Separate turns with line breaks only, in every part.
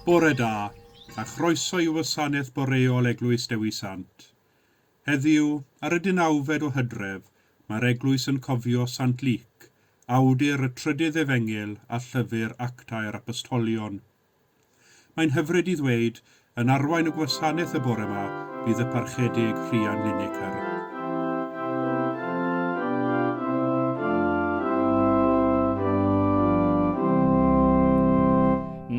Bore da, a chroeso i wasanaeth boreol Eglwys Dewi Sant. Heddiw, ar y deunawfed o Hydref, mae'r eglwys yn cofio Sant Luc, awdur y Trydydd Efengyl a llyfr Actau'r Apostolion. Mae'n hyfryd i ddweud, yn arwain y gwasanaeth y bore 'ma fydd y Parchedig Rhian Lineker.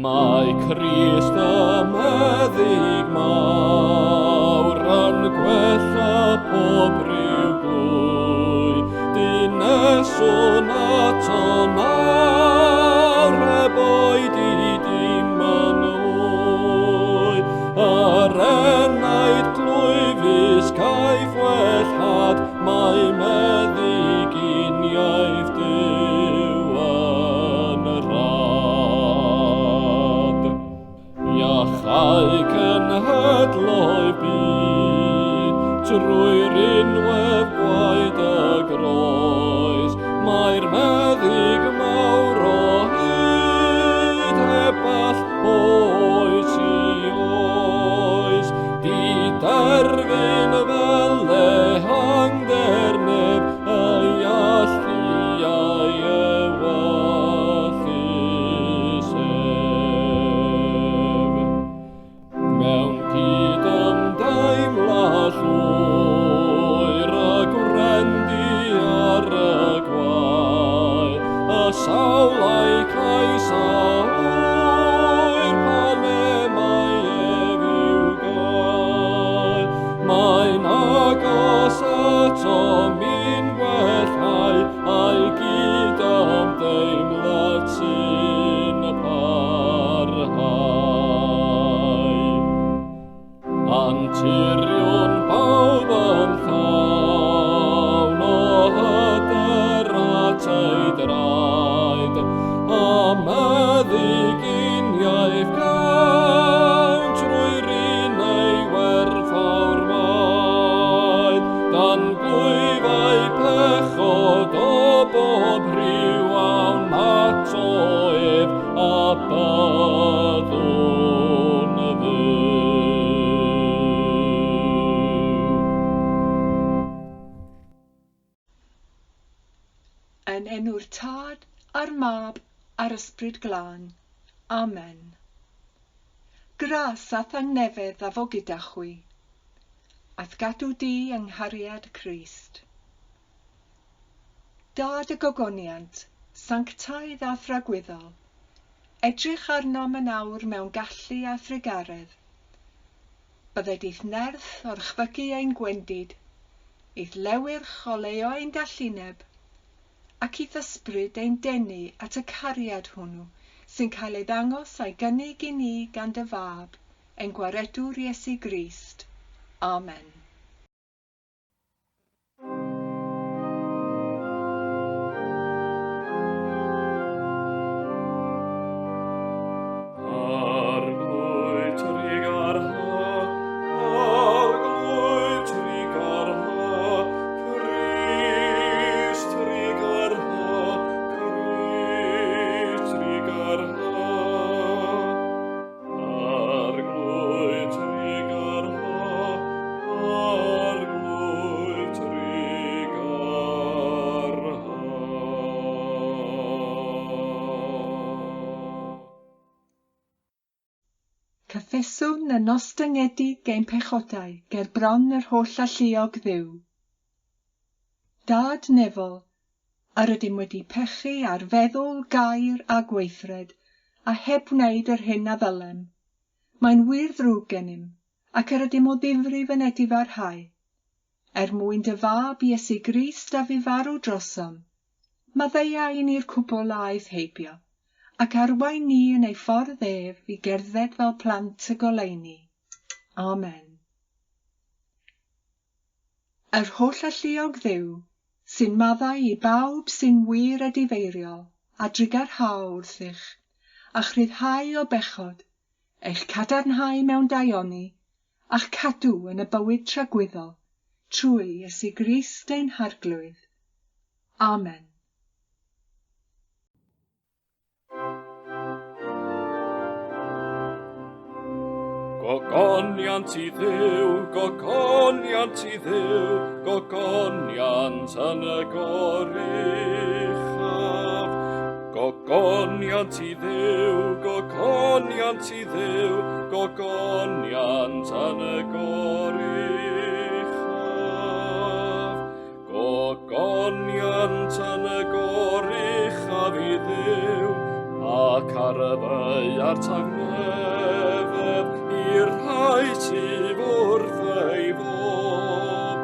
Mae Crist y meddyg mawr yn gwella pob rhyw glwy. Dyneswn ato nawr heb oedi dim yn wy. Yr enaid glwyfus caiff wellhad, mae meddyginiaeth Duw yn rhad. Iachau cenhedloedd byd, trwy rinwedd gwaed y groes, mae'r meddyg mawr o hyd, heb ball oes i oes. Diderfyn fel ehangder nef, ei allu a'i ewyllys ef. Mewn cydymdeimlad llwyr y gwrendy ar y gwae, y sawl a'i cais a ŵyr pa le mae ef i'w gael. Mae'n agos atom i'n gwellhau a'i gydymdeimlad sy'n parhau. Anturion pawb yn llawn o hyder at ei draed, a meddyginiaeth gawn trwy'r un ei werthfawr waed, dan glwyfau pechod o bob rhyw awn ato ef a byddwn fyw.
Yn enw'r Tad, a'r Mab, a'r Ysbryd Glân. Amen. Gras a thangnefedd a fo gyda chwi. A'th gadw di yng nghariad Crist. Dad y gogoniant, sanctaidd a thragwyddol, edrych arnom yn awr mewn gallu a thrugaredd. Bydded i'th nerth orchfygu ein gwendid, i'th lewyrch oleuo ein dallineb, ac i'th ysbryd ein denu at y cariad hwnnw sy'n cael ei ddangos a'i gynnig i ni gan dy Fab, ein Gwaredwr Iesu Grist. Amen.
Arglwydd trugarha, Arglwydd trugarha, Crist trugarha, Crist trugarha. Arglwydd trugarha, Arglwydd trugarha.
Cyffeswn yn ostyngedig ein pechodau ger bron yr holl alluog Dduw. Dad nefol, yr ydym wedi pechu ar feddwl, gair a gweithred, a heb wneud yr hyn a ddylem. Mae'n wir ddrwg gennym, ac yr ydym o ddifrif yn edifarhau. Er mwyn dy Fab Iesu Grist a fu farw drosom, maddeuai i ni'r cwbl a aeth heibio, ac arwain ni yn ei ffordd ef i gerdded fel plant y goleuni. Amen. Yr holl alluog Dduw, sy'n maddau i bawb sy'n wir edifeiriol a drugarhau wrthych, a'ch rhyddhau o bechod, eich cadarnhau mewn daioni, a'ch cadw yn y bywyd tragwyddol, trwy Iesu Grist ein Harglwydd. Amen.
Gogoniant i Dduw, gogoniant i Dduw, gogoniant yn y goruchaf. Gogoniant i Dduw, gogoniant i Dduw, gogoniant yn y goruchaf. Gogoniant yn y goruchaf i Dduw, ac ar y ddaear tangnefedd i'r rhai sydd wrth ei fodd.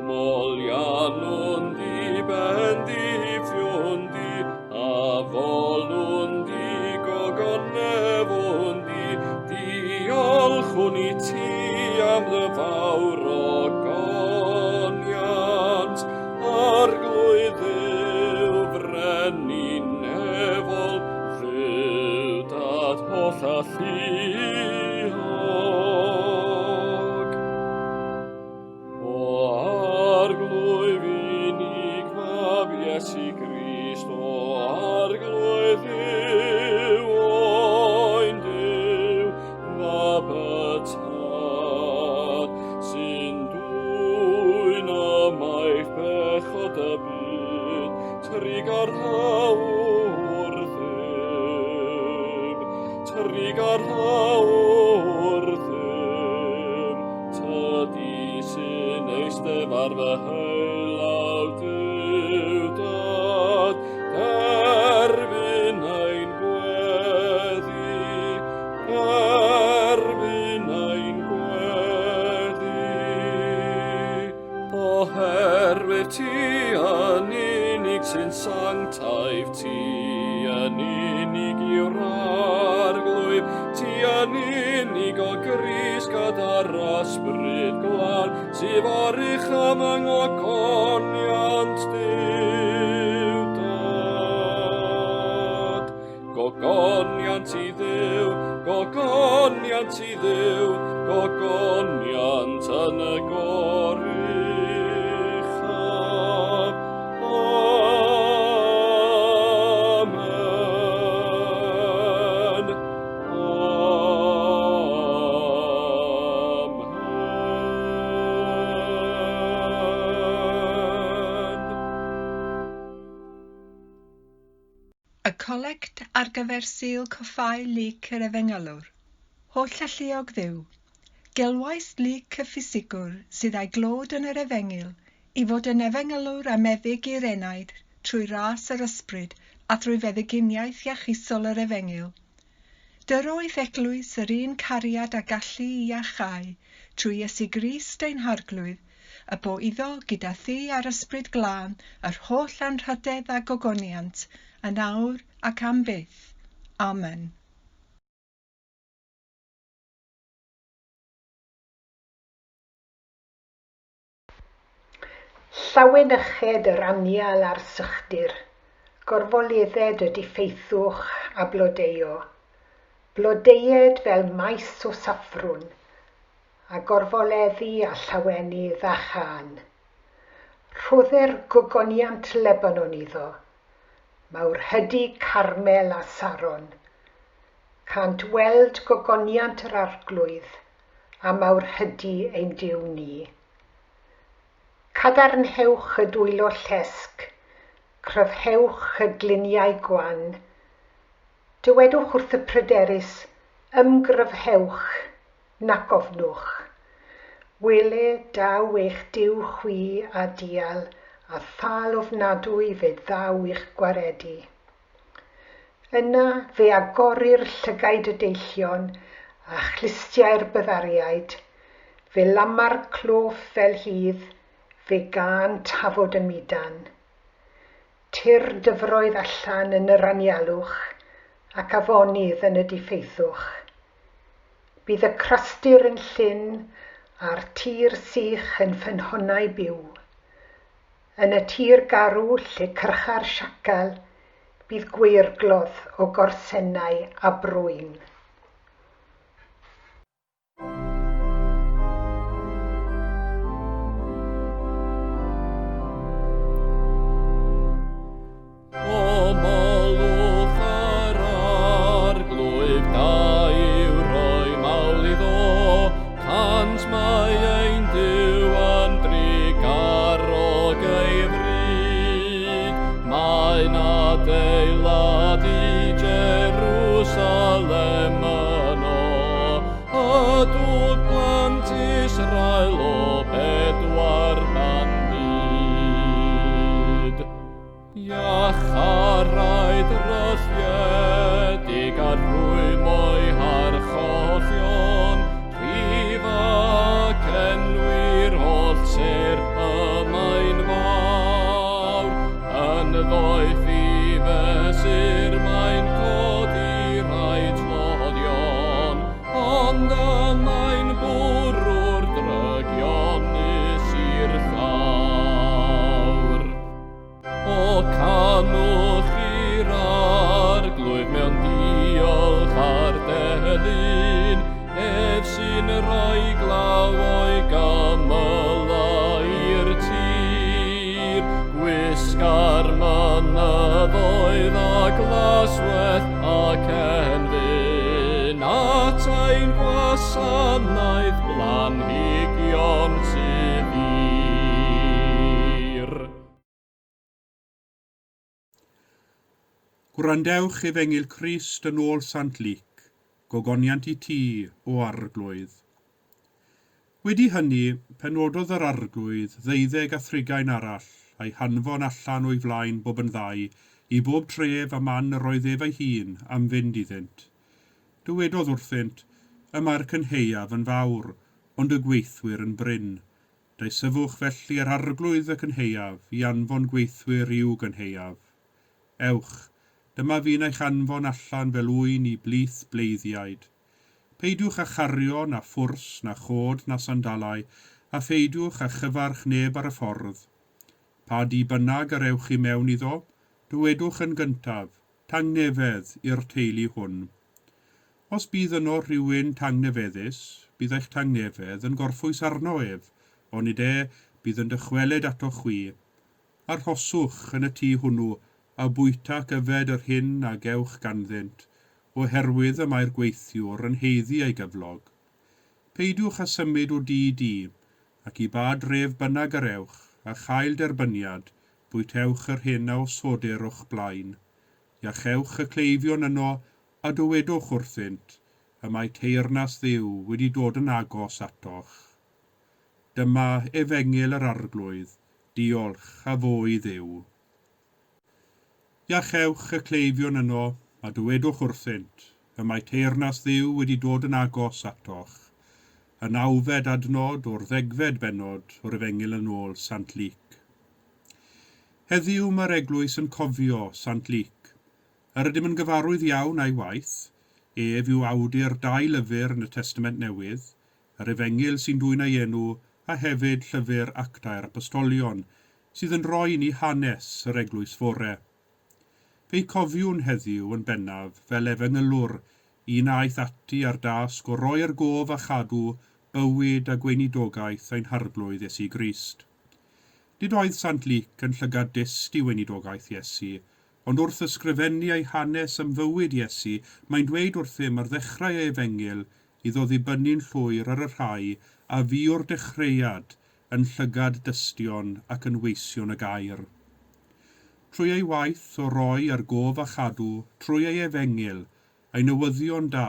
Moliannwn di, bendithiwn di, a folwn di, gogonefwn di, diolchwn i ti am dy fawr ogoniant, Arglwydd Dduw, frenin nefol, Dduw Dad holl alluog. O Arglwydd unig Mab Iesu Grist, o Arglwydd Dduw, oen Duw, Mab y Tad, sy'n dwyn ymaith bechod y byd, trugarha wrthym, trugarha wrthym, tydi sy'n eistedd ar fy heilaw Duw Dad, derbyn ein gweddi, derbyn ein gweddi. Oherwydd ti yn unig sy'n sanctaidd, ti yn unig yw'r Arglwydd, ti yn unig o Grist gyda'r Ysbryd Glân, sydd oruchaf yng ngogoniant Duw Dad. Gogoniant i Dduw, gogoniant i Dduw, gogoniant yn y goruchaf. Amen. Amen.
Y colect ar gyfer Sul Coffáu Luc yr Efengylwr. Holl alluog Dduw, gelwais Luc y ffisigwr sydd â'i glod yn yr Efengyl i fod yn efengylwr a meddyg i'r enaid trwy ras yr ysbryd a thrwy feddyginiaeth iachusol yr Efengyl. Dyro i'th eglwys yr un cariad a gallu i iachau trwy Iesu Grist ein Harglwydd, y bo iddo gyda thi a'r ysbryd glân yr holl anrhydedd a gogoniant, yn awr ac am byth. Amen.
Llawenyched yr anial a'r sychdir, gorfoledded y diffeithwch a blodeuo, blodeued fel maes o saffrwn, a gorfoleddu a llawenydd a chân. Rhodder gogoniant Lebanon iddo, mawrhydi Carmel a Saron. Cant weld gogoniant yr Arglwydd a mawrhydi ein Duw ni. Cadarnhewch y dwylo llesg, cryfhewch y gliniau gwan. Dywedwch wrth y pryderus, ymgryfhewch, nac ofnwch. Wele daw eich Duw chwi a dial, a thâl ofnadwy fe ddaw i'ch gwaredu. Yna fe agorir llygaid y deillion a chlustiau'r byddariaid, fe lama'r cloff fel hydd, fe gân tafod y mudan. Tyr dyfroedd allan yn yr anialwch ac afonydd yn y diffeithwch. Bydd y crastir yn llyn a'r tir sych yn ffynhonnau byw. Yn y tir garw lle cyrcha'r siacal, bydd gweirglodd o gorsennau a brwyn.
O molwch yr Arglwydd, da yw rhoi mawl iddo. Jerwsalem yno, a dwg plant Israel o bedwar ban byd. Iacharau drylliedig a rhwym o'i harchollion, rhif ac enwi'r holl sêr y mae'n fawr. Yn ddoeth i fesur mae'n codi rhai tlodion, ond y mae'n bwrw'r drygionus i'r llawr. O canwch i'r Arglwydd mewn diolch ar delyn, ef sy'n rhoi glaw o'i gymylau i'r tir. Gwisga'r mynyddoedd a glaswellt ac enfyn, at ein gwasanaeth blanhigion sydd ir.
Gwrandewch Efengyl Crist yn ôl Sant Luc, gogoniant i ti, o Arglwydd. Wedi hynny, penododd yr Arglwydd ddeuddeg a thrigain arall, a'i hanfon allan o'i flaen bob yn ddau, i bob tref a man yr oedd ef ei hun am fynd iddynt. Dywedodd wrthynt, Y mae'r cynhaeaf yn fawr, ond y gweithwyr yn brin. Deisyfwch felly yr Arglwydd y cynhaeaf i anfon gweithwyr i'w gynhaeaf. Ewch, dyma fi'n eich anfon allan fel ŵyn i blith bleiddiaid. Peidiwch â chario na phwrs na chod na sandalau, a pheidiwch â chyfarch neb ar y ffordd. Pa dŷ bynnag yr ewch i mewn iddo, dywedwch yn gyntaf, Tangnefedd i'r teulu hwn. Os bydd yno rhywun tangnefeddus, bydd eich tangnefedd yn gorffwys arno ef, onid e, bydd yn dychwelyd atoch chwi. Arhoswch yn y tŷ hwnnw, a bwyta ac yfed yr hyn a gewch ganddynt, oherwydd y mae'r gweithiwr yn haeddu ei gyflog. Peidiwch â symud o dŷ i dŷ, ac i ba dref bynnag yr ewch, a chael derbyniad, bwytewch yr hyn a osodir o'ch blaen. Iachewch y cleifion yno, a dywedwch wrthynt, Y mae teyrnas Dduw wedi dod yn agos atoch. Dyma Efengyl yr Arglwydd, diolch a fo i Dduw. Iachewch y cleifion yno, a dywedwch wrthynt, y mae teyrnas Dduw wedi dod yn agos atoch. Y nawfed adnod o'r ddegfed bennod o'r Efengyl yn ôl Sant Luc. Heddiw mae'r eglwys yn cofio Sant Luc. Yr ydym yn gyfarwydd iawn â'i waith. Ef yw awdur dau lyfr yn y Testament Newydd, yr Efengyl sy'n dwyn ei enw a hefyd llyfr Actau'r Apostolion, sydd yn rhoi i ni hanes yr eglwys fore. Fe'i cofiwn heddiw yn bennaf fel efengylwr, un a aeth ati â'r dasg o roi ar gof a chadw bywyd a gweinidogaeth ein Harglwydd Iesu Grist. Nid oedd Sant Luc yn llygad dyst i weinidogaeth Iesu, ond wrth ysgrifennu ei hanes am fywyd Iesu, mae'n dweud wrthym ar ddechrau ei Efengyl iddo ddibynnu'n llwyr ar y rhai a fu o'r dechreuad yn llygad dystion ac yn weision y gair. Trwy ei waith o roi ar gof a chadw, trwy ei efengyl, ei newyddion da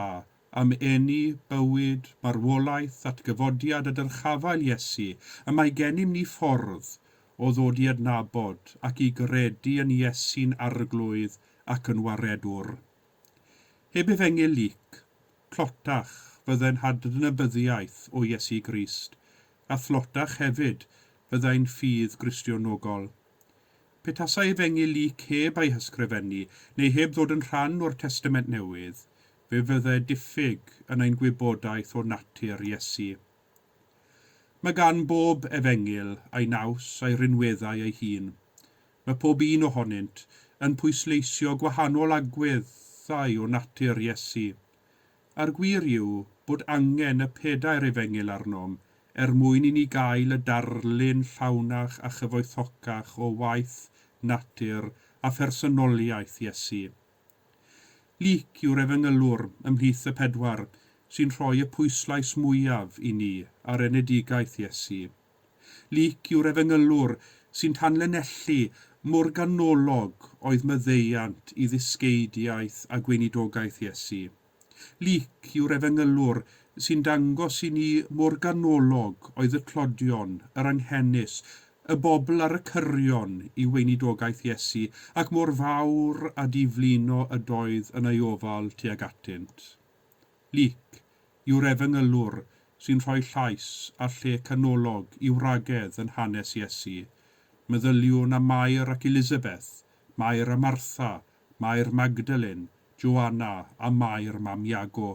am eni, bywyd, marwolaeth, atgyfodiad a dyrchafael Iesu, y mae gennym ni ffordd o ddod i adnabod ac i gredu yn Iesu'n Arglwydd ac yn Waredwr. Heb Efengyl Luc, tlotach fyddai'n hadnabyddiaeth o Iesu Grist, a thlotach hefyd fyddai'n ffydd Gristionogol. Petasai Efengyl Luc heb ei hysgrifennu, neu heb ddod yn rhan o'r Testament Newydd, fe fyddai diffyg yn ein gwybodaeth o natur Iesu. Mae gan bob Efengyl ei naws a'i rinweddau ei hun. Mae pob un ohonynt yn pwysleisio gwahanol agweddau o natur Iesu. A'r gwir yw bod angen y pedair Efengyl arnom er mwyn i ni gael y darlun llawnach a chyfoethocach o waith, natur a phersonoliaeth Iesu. Luc yw'r efengylwr ymhlith y pedwar sy'n rhoi y pwyslais mwyaf i ni ar enedigaeth Iesu. Luc yw'r efengylwr sy'n tanlinellu mor ganolog oedd maddeuant i ddysgeidiaeth a gweinidogaeth Iesu. Luc yw'r efengylwr sy'n dangos i ni mor ganolog oedd y tlodion, yr anghenus, y bobl ar y cyrion i weinidogaeth Iesu, ac mor fawr a diflino ydoedd yn ei ofal tuag atynt. Luc yw'r efengylwr sy'n rhoi llais a lle canolog i wragedd yn hanes Iesu. Meddyliwn am Mair ac Elisabeth, Mair a Martha, Mair Magdalene, Joanna a Mair mam Iago.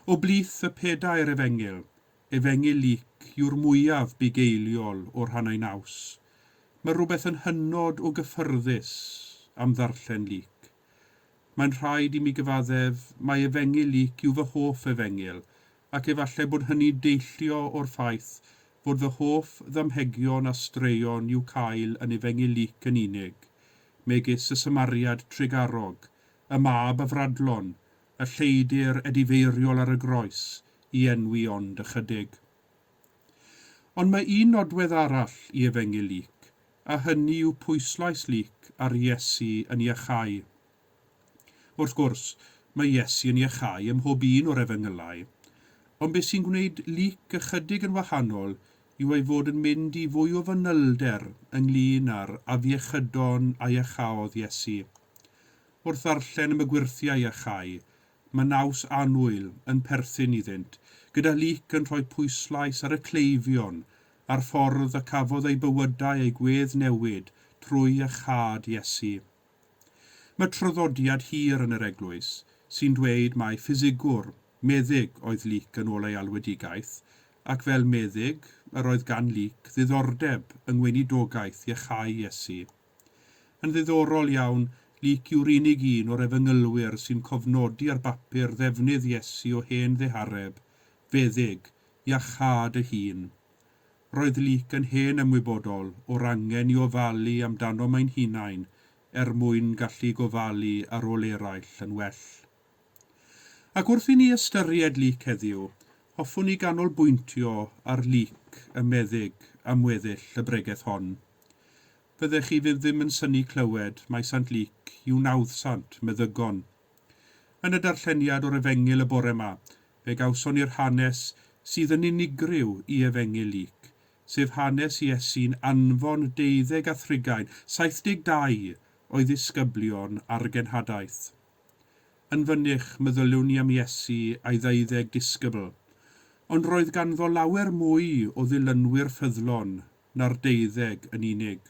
O blith y pedair efengyl, Efengyl Luc yw'r mwyaf bugeiliol o rhan ei naws. Mae rhywbeth yn hynod o gyffyrddus am ddarllen Luc. Mae'n rhaid i mi gyfaddef mai Efengyl Luc yw fy hoff efengyl, ac efallai bod hynny'n deillio o'r ffaith fod fy hoff ddamhegion a straeon i'w cael yn Efengyl Luc yn unig, megis y Samariad trugarog, y mab afradlon, y lleidr edifeiriol ar y groes, i enwi ond ychydig. Ond mae un nodwedd arall i Efengyl Luc, a hynny yw pwyslais Luc ar Iesu yn iachau. Wrth gwrs, mae Iesu yn iachau ym mhob un o'r Efengylau, ond beth sy'n gwneud Luc ychydig yn wahanol yw ei fod yn mynd i fwy o fanylder ynglŷn â'r afiechydon a iachaodd Iesu. Wrth ddarllen am y gwyrthiau iachau, mae naws annwyl yn perthyn iddynt, gyda Luc yn rhoi pwyslais ar y cleifion a'r ffordd y cafodd eu bywydau eu gwedd newid trwy iachâd Iesu. Mae traddodiad hir yn yr eglwys sy'n dweud mai ffisigwr, meddyg, oedd Luc yn ôl ei alwedigaeth, ac fel meddyg, yr oedd gan Luc ddiddordeb yng ngweinidogaeth iachau Iesu. Yn ddiddorol iawn, Luc yw'r unig un o'r efengylwyr sy'n cofnodi ar bapur ddefnydd Iesu o hen ddihareb, feddyg, iachâd y hun. Roedd Luc yn hen ymwybodol o'r angen i ofalu amdanom ein hunain er mwyn gallu gofalu ar ôl eraill yn well. Ac wrth i ni ystyried Luc heddiw, hoffwn i ganolbwyntio ar Luc y meddyg am weddill y bregeth hon. Fyddech chi fydd ddim yn synnu clywed mai Sant Luc yw nawddsant meddygon. Yn y darlleniad o'r Efengyl y bore 'ma, fe gawson ni'r hanes sydd yn unigryw i Efengyl Luc, sef hanes Iesu'n anfon deuddeg a thrigain, 72, o'i ddisgyblion ar genhadaeth. Yn fynych, meddyliwn ni am Iesu a'i ddeuddeg disgybl, ond roedd ganddo lawer mwy o ddilynwyr ffyddlon na'r deuddeg yn unig.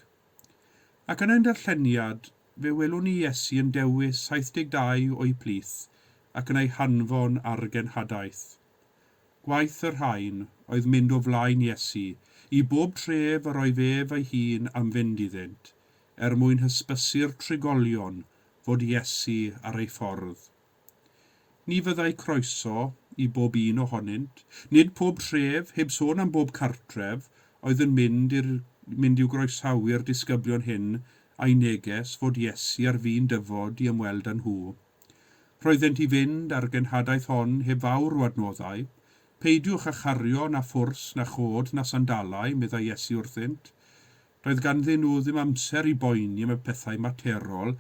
Ac yn ein darlleniad, fe welwn ni Iesu yn dewis 72 o'u plith ac yn eu hanfon ar genhadaeth. Gwaith y rhain oedd mynd o flaen Iesu i bob tref yr oedd ef ei hun am fynd iddynt, er mwyn hysbysu'r trigolion fod Iesu ar ei ffordd. Ni fyddai croeso i bob un ohonynt, nid pob tref, heb sôn am bob cartref, oedd yn mynd i'r mynd i'w groesawu'r disgyblion hyn a'i neges fod Iesu ar fin dyfod i ymweld â nhw. Roeddent i fynd ar genhadaeth hon heb fawr o adnoddau. Peidiwch â chario na phwrs na chod na sandalau, meddai Iesu wrthynt. Doedd ganddyn nhw ddim amser i boeni am y pethau materol,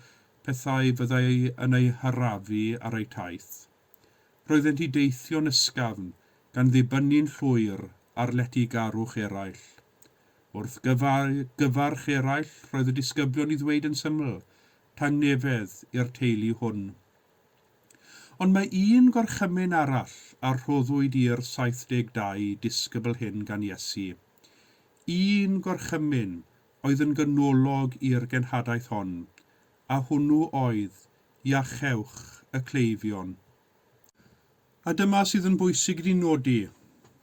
pethau fyddai yn eu harafu ar eu taith. Roeddent i deithio'n ysgafn, gan ddibynnu'n llwyr ar letygarwch eraill. Wrth gyfarch eraill, roedd y disgyblion i ddweud yn syml, tangnefedd i'r teulu hwn. Ond mae un gorchymyn arall a rhoddwyd i'r 72 disgybl hyn gan Iesu. Un gorchymyn oedd yn ganolog i'r genhadaeth hon, a hwnnw oedd, iachewch y cleifion. A dyma sydd yn bwysig i ni nodi,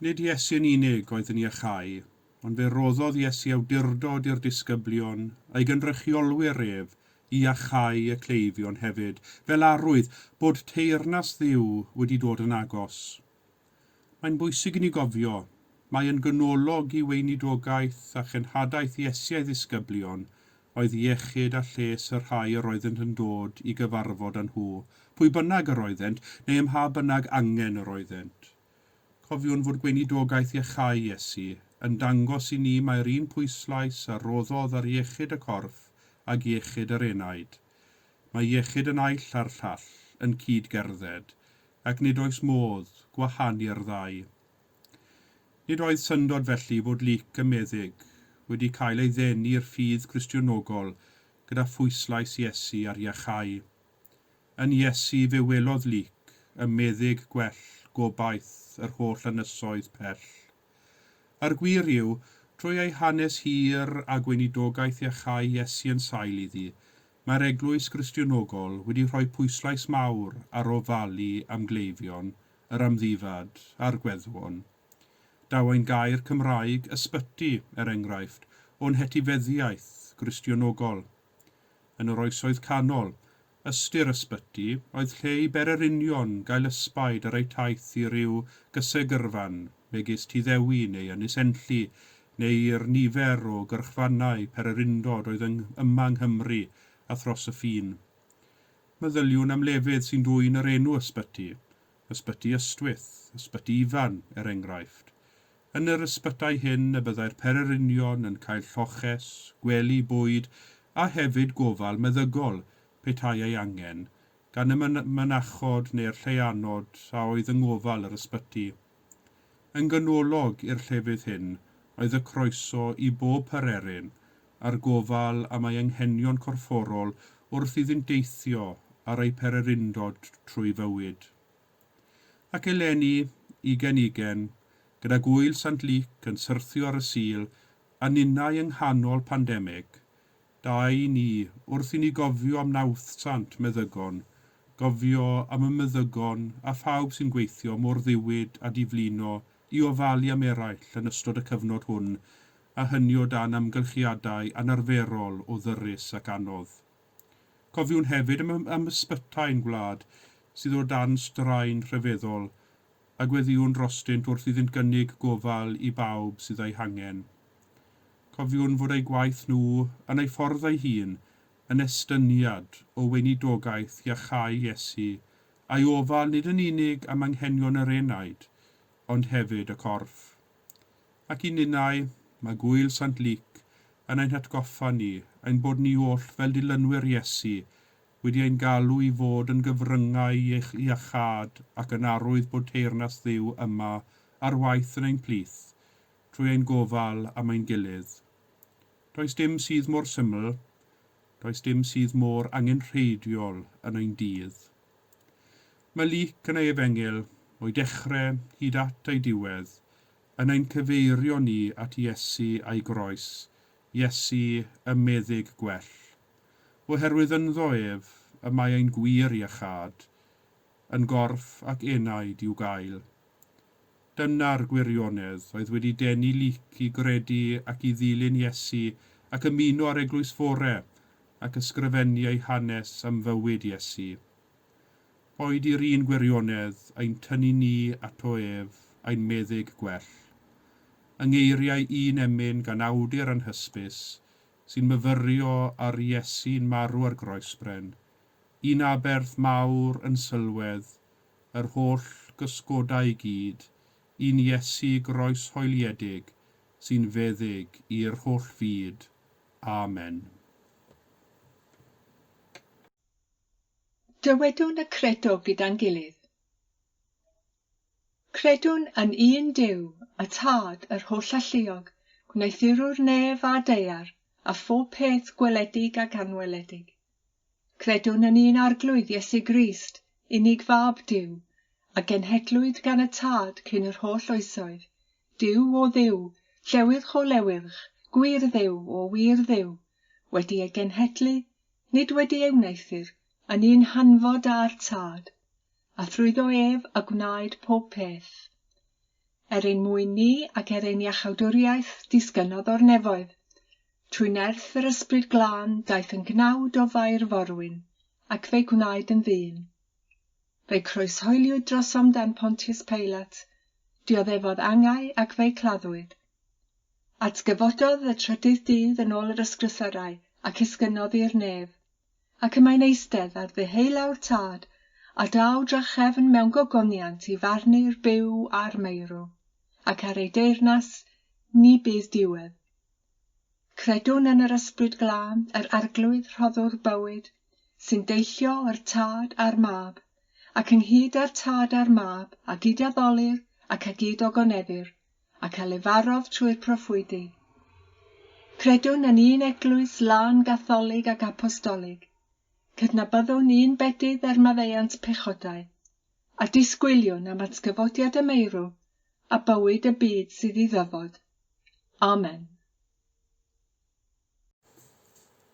nid Iesu yn unig oedd yn iachau, ond fe roddodd Iesu awdurdod i'r disgyblion, a'i gynrychiolwyr ef, i iachau y cleifion hefyd, fel arwydd bod teyrnas Dduw wedi dod yn agos. Mae'n bwysig i ni gofio, mai yn ganolog i weinidogaeth a chenhadaeth Iesu a'i ddisgyblion oedd iechyd a lles y rhai yr oeddent yn dod i gyfarfod â nhw, pwy bynnag yr oeddent, neu ym mha bynnag angen yr oeddent. Cofiwn fod gweinidogaeth iachau Iesu yn dangos i ni mai'r un pwyslais a roddodd ar iechyd y corff ag iechyd yr enaid. Mae iechyd y naill a'r llall yn cyd-gerdded, ac nid oes modd gwahanu'r ddau. Nid oedd syndod felly fod Luc y meddyg wedi cael ei ddenu i'r ffydd Cristionogol gyda phwyslais Iesu ar iachau. Yn Iesu fe welodd Luc y meddyg gwell gobaith yr holl ynysoedd pell. A'r gwir yw, trwy ei hanes hir a gweinidogaeth iachau Iesu yn sail iddi, mae'r Eglwys Gristionogol wedi rhoi pwyslais mawr ar ofalu am gleifion, yr amddifad a'r gweddwon. Daw ein gair Cymraeg, ysbyty, er enghraifft, o'n hetifeddiaeth Gristionogol. Yn yr Oesoedd Canol, ystyr ysbyty oedd lle i bererinion gael ysbaid ar eu taith i ryw gysegrfan, megis Tŷ Ddewi neu Ynys Enlli, neu i'r nifer o gyrchfannau pererindod oedd yng yma yng Nghymru a thros y ffin. Meddyliwn am lefydd sy'n dwyn yr enw ysbyty, Ysbyty Ystwyth, Ysbyty Ifan, er enghraifft. Yn yr ysbytai hyn y byddai'r pererinion yn cael lloches, gwely, bwyd a hefyd gofal meddygol, petai ei angen, gan y mynachod neu'r lleianod a oedd yng ngofal yr ysbyty. Yn ganolog i'r llefydd hyn oedd y croeso i bob pererin a'r gofal am ei anghenion corfforol wrth iddynt deithio ar eu pererindod trwy fywyd. Ac eleni, ugain ugain, gyda gŵyl Sant Luc yn syrthio ar y Sul a ninnau yng nghanol pandemig, da i ni, wrth i ni gofio am nawddsant meddygon, gofio am y meddygon a phawb sy'n gweithio mor ddiwyd a diflino i ofalu am eraill yn ystod y cyfnod hwn, a hynny o dan amgylchiadau anarferol o ddyrys ac anodd. Cofiwn hefyd am, am ysbytai'n gwlad sydd o dan straen rhyfeddol, a gweddïwn drostynt wrth iddynt gynnig gofal i bawb sydd ei hangen. Cofiwn fod eu gwaith nhw, yn eu ffordd eu hun, yn estyniad o weinidogaeth iachau Iesu, a'i ofal nid yn unig am anghenion yr enaid, ond hefyd y corff. Ac i ninnau, mae gŵyl Sant Luc yn ein hatgoffa ni ein bod ni oll fel dilynwyr Iesu wedi ein galw i fod yn gyfryngau iachâd ac yn arwydd bod teyrnas Dduw yma ar waith yn ein plith, trwy ein gofal am ein gilydd. Does dim sydd mor syml, does dim sydd mor angenrheidiol yn ein dydd. Mae Luc yn ei efengyl, o'i dechrau hyd at ei diwedd, yn ein cyfeirio ni at Iesu a'i groes, Iesu y meddyg gwell. Oherwydd ynddo ef y mae ein gwir iachâd, yn gorff ac enaid i'w gael. Dyna'r gwirionedd oedd wedi denu Luc i gredu ac i ddilyn Iesu ac ymuno â'r Eglwys Fore ac ysgrifennu ei hanes am fywyd Iesu. Boed i'r un gwirionedd ein tynnu ni ato ef, ein meddyg gwell. Yng ngeiriau un emyn gan awdur anhysbys, sy'n myfyrio ar Iesu'n marw ar groesbren, un aberth mawr yn sylwedd, yr holl gysgodau i gyd, un Iesu groeshoeliedig sy'n feddyg i'r holl fyd. Amen.
Dywedwn y credo gyda'n gilydd. Credwn yn un Duw, y Tad, yr Hollalluog, gwneuthurwr nef a daear, a phob peth gweledig ac anweledig. Credwn yn un Arglwydd Iesu Grist, unig Fab Duw, a genhedlwyd gan y Tad cyn yr holl oesoedd, Duw o Dduw, llewyrch o lewyrch, gwir Dduw o wir Dduw, wedi ei genhedlu, nid wedi ei wneuthur, yn un hanfod â'r Tad, a thrwyddo ef y gwnaed pob peth. Er ein mwyn ni ac er ein iachawdwriaeth disgynnodd o'r nefoedd. Trwy nerth yr Ysbryd Glân daeth yn gnawd o Fair Forwyn, ac fe'i gwnaed yn ddyn. Fe'i croeshoeliwyd drosom dan Pontius Pilate, dioddefodd angau ac fe'i claddwyd. Atgyfododd y trydydd dydd yn ôl yr ysgrythyrau ac esgynnodd i'r nef, ac y mae'n eistedd ar ddeheulaw'r Tad, a daw drachefn mewn gogoniant i farnu'r byw a'r meirw, ac ar ei deyrnas ni bydd diwedd. Credwn yn yr Ysbryd Glân, yr Arglwydd rhoddwr bywyd, sy'n deillio o'r Tad a'r Mab, ac ynghyd â'r Tad a'r Mab, a gyd-addolir ac a gyd-ogoneddir, ac a lefarodd trwy'r proffwydi. Credwn yn un eglwys lân gatholig ac apostolig. Cydnabyddwn un bedydd er maddeuant pechodau, a disgwyliwn am atgyfodiad y meirw a bywyd y byd sydd i ddyfod. Amen.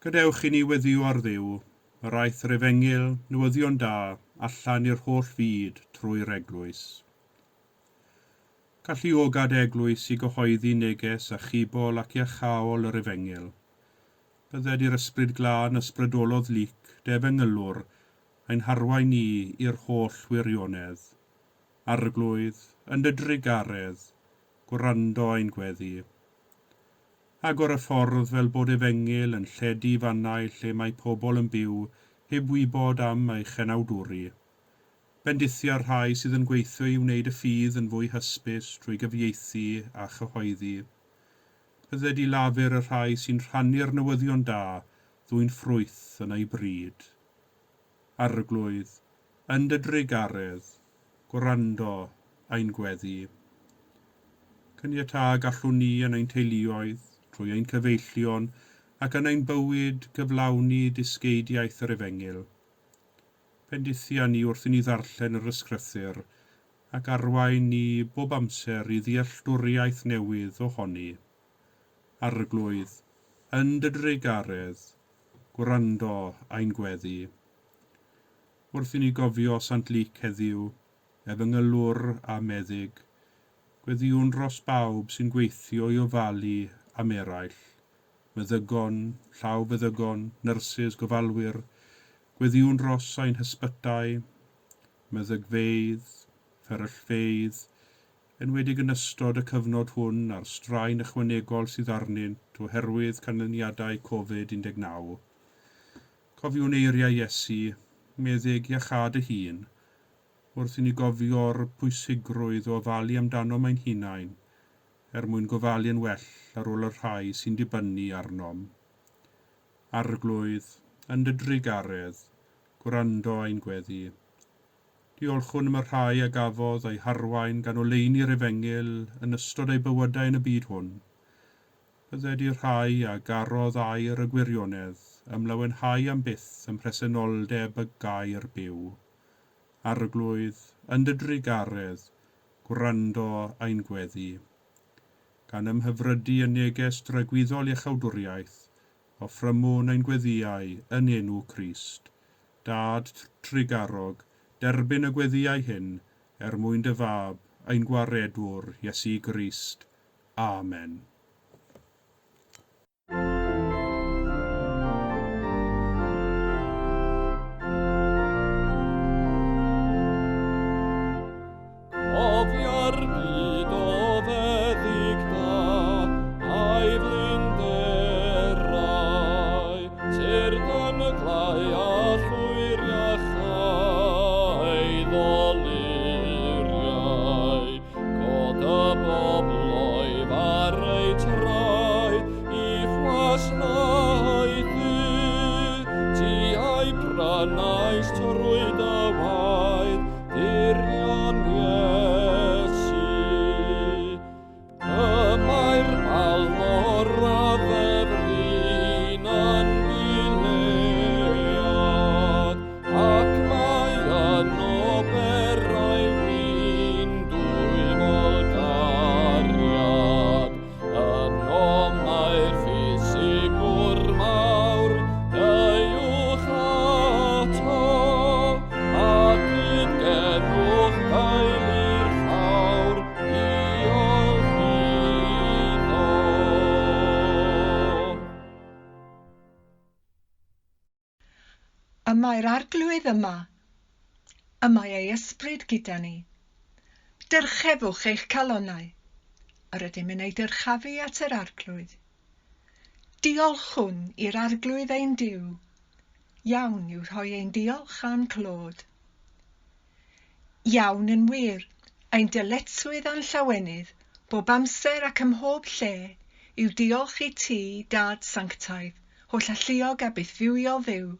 Gadewch i ni weddïo ar Dduw, yr aeth yr efengyl, newyddion da, allan i'r holl fyd trwy'r eglwys. Galluogad eglwys i gyhoeddi neges achubol ac iachaol yr efengyl. Bydded i'r Ysbryd Glân ysbrydolodd Luc, dy efengylwr, ein harwain ni i'r holl wirionedd. Arglwydd, yn dy drugaredd, gwrando ein gweddi. Agor y ffordd fel bod efengyl yn lledu fannau lle mae pobl yn byw heb wybod am ei chenawdwri. Bendithia'r rhai sydd yn gweithio i wneud y ffydd yn fwy hysbys trwy gyfieithu a chyhoeddi. Bydded i lafur y rhai sy'n rhannu'r newyddion da ddwyn ffrwyth yn ei bryd. Arglwydd, yn dy drugaredd, gwrando ein gweddi. Caniatâ gallwn ni yn ein teuluoedd, trwy ein cyfeillion ac yn ein bywyd gyflawni dysgeidiaeth yr efengyl. Bendithia ni wrth i ni ddarllen yr ysgrythur ac arwain ni bob amser i ddealltwriaeth newydd ohoni. Arglwydd, yn dy drugaredd, gwrando ein gweddi. Wrth i ni gofio Sant Luc heddiw, efengylwr a meddyg, gweddïwn dros bawb sy'n gweithio i ofalu am eraill, meddygon, llawfeddygon, nyrsys, gofalwyr, gweddïwn dros ein hysbytai, meddygfeydd, fferyllfeydd, enwedig yn ystod y cyfnod hwn a'r straen ychwanegol sydd arnynt oherwydd canlyniadau Covid-19. Cofiwn eiriau Iesu, meddyg iachâd y hun, wrth i ni gofio'r pwysigrwydd o ofalu amdanom ein hunain, er mwyn gofalu yn well ar ôl y rhai sy'n dibynnu arnom. Arglwydd, yn dy drugaredd, gwrando ein gweddi. Diolchwn am y rhai a gafodd eu harwain gan oleuni'r efengyl yn ystod eu bywydau yn y byd hwn. Bydded i'r rhai a garodd air y gwirionedd ymlawenhau am byth ym mhresenoldeb y gair byw. Arglwydd, yn dy drugaredd, gwrando ein gweddi. Gan ymhyfrydu yn neges dragwyddol iachawdwriaeth, offrymwn ein gweddïau yn enw Crist. Dad trugarog, derbyn y gweddïau hyn er mwyn dy fab, ein gwaredwr, Iesu Grist. Amen.
Cofia'r byd o feddyg da, a'i flinderau, tyrd yn y clai a llwyr iachau ddoluriau. Cod y bobloedd ar eu traed i wasanaethu, ti a'i prynais trwy dy waed, dirion Iesu. Y mae'r balmor a ddyfrin yn Gilead, ac mae yno berau win dwymol gariad. Yno mae'r ffisigwr mawr, deuwch ato, a gyd-genwch gael i'r llawr, diolch iddo.
Y mae'r Arglwydd yma, y mae ei ysbryd gyda ni. Dyrchefwch eich calonnau, yr ydym yn ei dyrchafu at yr Arglwydd. Diolchwn i'r Arglwydd ein Duw. Iawn yw rhoi ein diolch a'n clod. Iawn yn wir, ein dyletswydd a'n llawenydd, bob amser ac ym mhob lle, yw diolch i ti, Dad Sanctaidd, holl alluog a bythfywiol Dduw,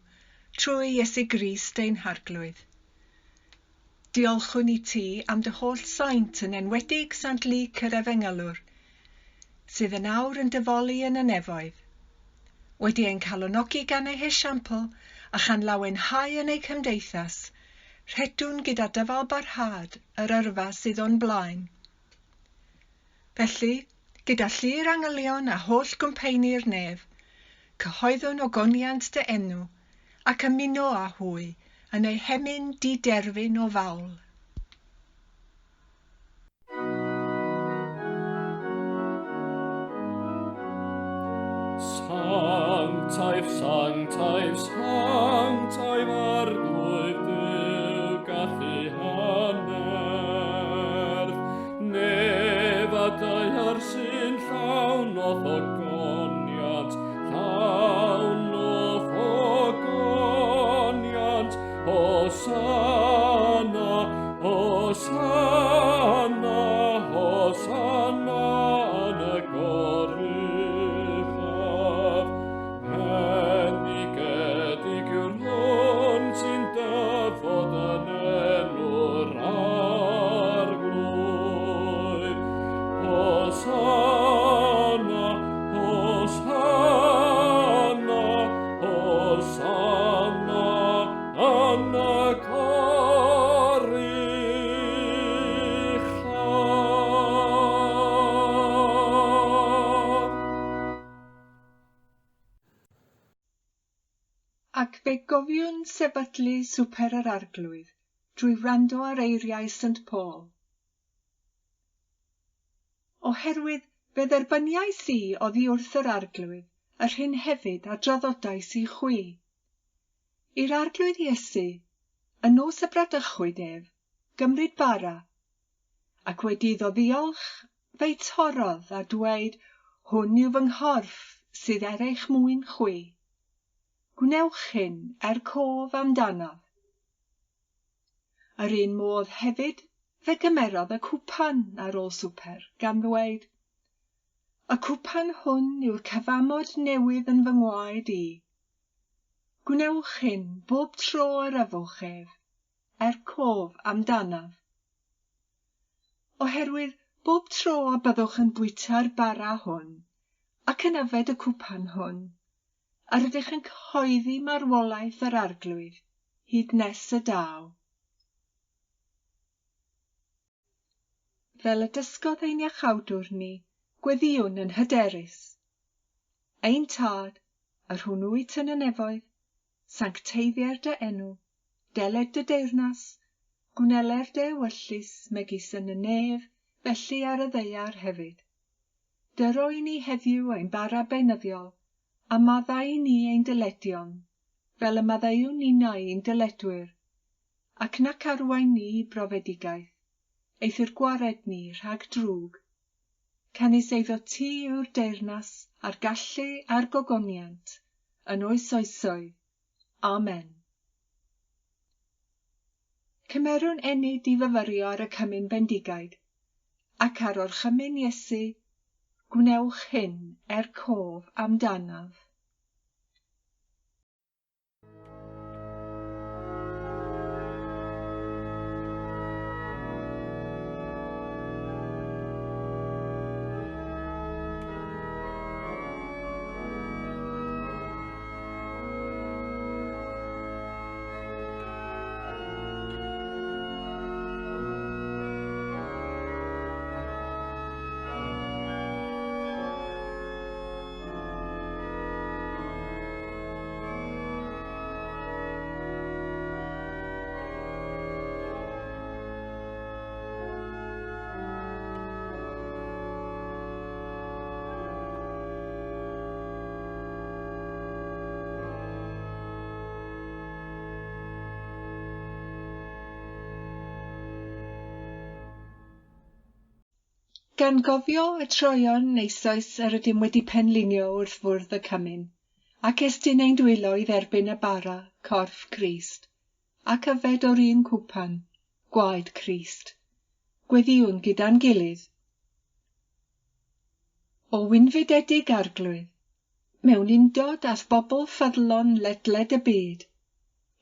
trwy Iesu Grist ein Harglwydd. Diolchwn i ti am dy holl saint yn enwedig Sant Luc yr Efengylwr, sydd yn awr yn dyfoli yn y nefoedd. Wedi ein calonogi gan ei hesiampl a chan lawenhau yn ei cymdeithas, rhedwn gyda dyfal barhad yr yrfa sydd o'n blaen. Felly, gyda llu'r angylion a holl gwmpeini'r nef, cyhoeddwn ogoniant dy enw ac ymuno â hwy yn eu hemyn diderfyn o fawl.
Sanctaidd, sanctaidd, sanctaidd Arglwydd Duw, gallu hannerth. Nef a daear sy'n llawn o'th ogoniant, llawn o'th ogoniant. Hosanna, Hosanna, Hosanna yn y goruchaf. Bendigedig yw'r hwn sy'n dyfod yn enw'r Arglwydd. Hosanna, Hosanna, Hosanna yn y goruchaf.
Ac fe gofiwn sefydlu swper yr Arglwydd drwy wrando ar eiriau St Paul. Oherwydd fe dderbyniais i oddi wrth yr Arglwydd yr hyn hefyd a draddodais i chwi. I'r Arglwydd Iesu, y nos y bradychwyd ef, gymryd bara, ac wedi iddo ddiolch, fe'i torrodd a dweud, hwn yw fy nghorff sydd er eich mwyn chwi. Gwnewch hyn er cof amdanaf. Yr un modd hefyd fe gymerodd y cwpan ar ôl swper, gan ddweud, y cwpan hwn yw'r cyfamod newydd yn fy ngwaed i. Gwnewch hyn bob tro yr yfwch ef, er cof amdanaf. Oherwydd bob tro y byddwch yn bwyta'r bara hwn ac yn yfed y cwpan hwn, yr ydych yn cyhoeddi marwolaeth yr Arglwydd hyd nes y daw. Fel y dysgodd ein iachawdwr ni, gweddïwn yn hyderus. Ein Tad, yr hwn wyt yn y nefoedd, sancteiddier dy enw, deled dy deyrnas, gwneler dy ewyllys megis yn y nef, felly ar y ddaear hefyd. Dyro i ni heddiw ein bara beunyddiol, a maddau i ni ein dyledion, fel y maddeuwn ninnau i'n dyledwyr, ac nac arwain ni i brofedigaeth, eithr gwared ni rhag drwg. Canys eiddo ti yw'r deyrnas, a'r gallu a'r gogoniant, yn oes oesoedd. Amen. Cymerwn ennyd i fyfyrio ar y cymun bendigaid, ac ar orchymyn Iesu, gwnewch hyn er cof amdanaf. Gan gofio y troeon eisoes yr ydym wedi penlinio wrth fwrdd y cymun, ac estyn ein dwylo i dderbyn y bara, corff Crist, ac yfed o'r un cwpan, gwaed Crist. Gweddïwn gyda'n gilydd. O wynfydedig Arglwydd, mewn undod â'th bobl ffyddlon ledled y byd,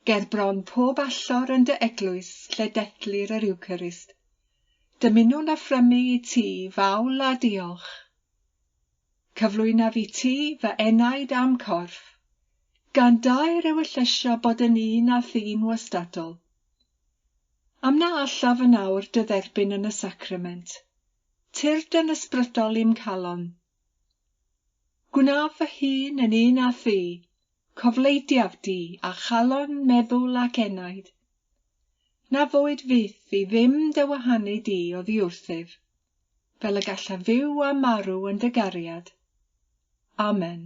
ger bron pob allor yn dy eglwys lle dethlir yr Eucharist, dymunwn offrymu i ti fawl a diolch. Cyflwynaf i ti fy enaid a'm corff, gan daer ewyllysio bod yn un â thi'n wastadol. Am na allaf yn awr dy dderbyn yn y sacrament, tyrd yn ysbrydol i'm calon. Gwnaf fy hun yn un â thi, cofleidiaf di a chalon, meddwl ac enaid. Na fwyd fyth i ddim dy wahanu di oddi wrthyf, fel y gallaf fyw a marw yn dy gariad. Amen.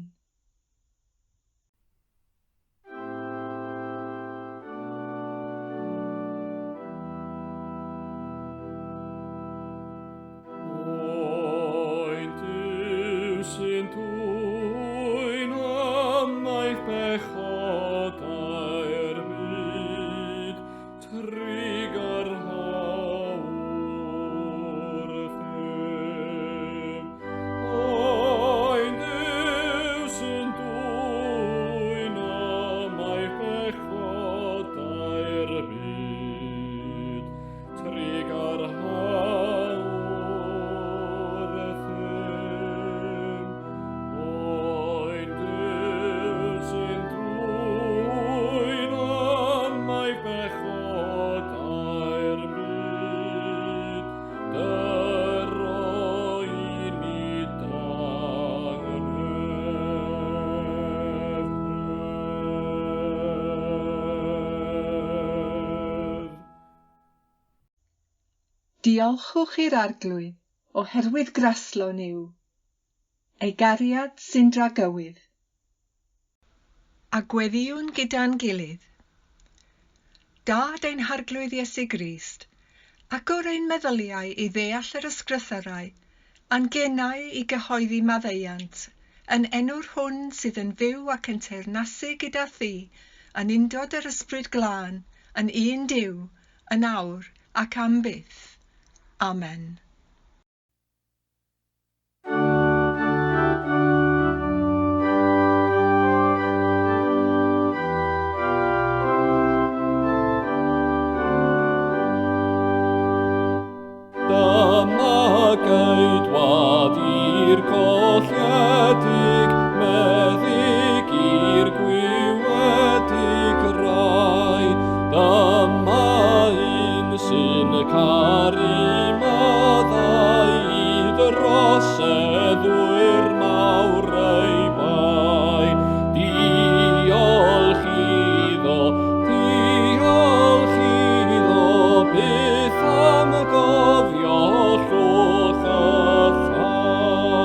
Oen Duw sy'n dwyn ymaith pechodau'r byd, trugarha wrthym. Oen Duw sy'n dwyn ymaith pechodau'r byd, trugarha wrthym. Oen Duw sy'n dwyn ymaith pechodau'r byd, dyro i ni dangnefedd.
Diolchwch i'r Arglwydd, oherwydd graslon yw, ei gariad sy'n dragywydd. A gweddïwn gyda'n gilydd. Dad ein Harglwydd Iesu Grist, agor ein meddyliau i ddeall yr ysgrythyrau, a'n genau i gyhoeddi maddeuant, yn enw'r hwn sydd yn fyw ac yn teyrnasu gyda thi, yn undod yr Ysbryd Glân, yn un Duw, yn awr ac am byth. Amen.
Dyma geidwad i'r colledig, meddyg i'r gwywedig rai. Dyma un sy'n caru maddau i droseddwyr mawr ei bai. Diolch iddo, diolch iddo, byth am gofio llwch y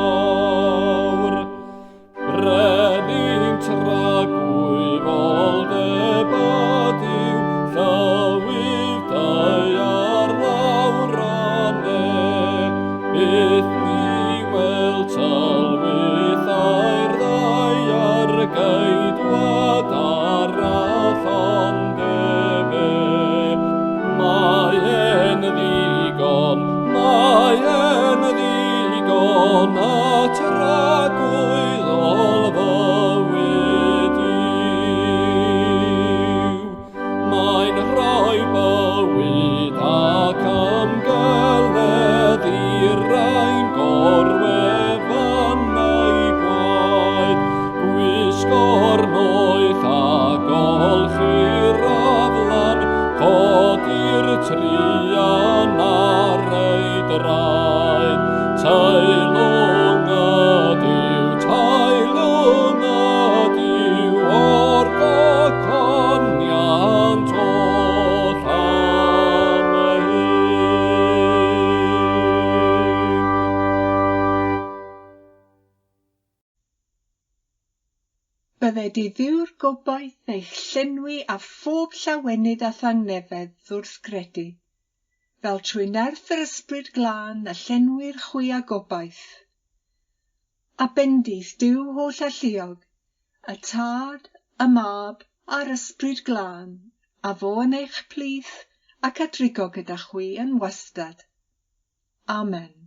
llawr. Brenin tragwyddol ydyw, llywydd daear lawr a ne. Byth ni wel tylwythau'r ddaear, geidwad arall ond efe. Mae e'n ddigon, mae e'n ddigon, a tragwyddol fywyd yw. Mae'n rhoi bywyd ac ymgeledd i'r rhai'n gorwefannau gwaed, gwisgo'r noeth a golchi'r aflan, codi'r truan ar ei draed. Teilwng ydyw, teilwng ydyw, o'r gogoniant oll am hyn.
Bydded i Dduw'r gobaith eich llenwi â phob llawenydd a thangnefedd wrth gredu, fel trwy nerth yr Ysbryd Glân y llenwir chwi â gobaith. A bendith Duw holl alluog, y Tad, y Mab a'r Ysbryd Glân, a fo yn eich plith ac a drigo gyda chwi yn wastad. Amen.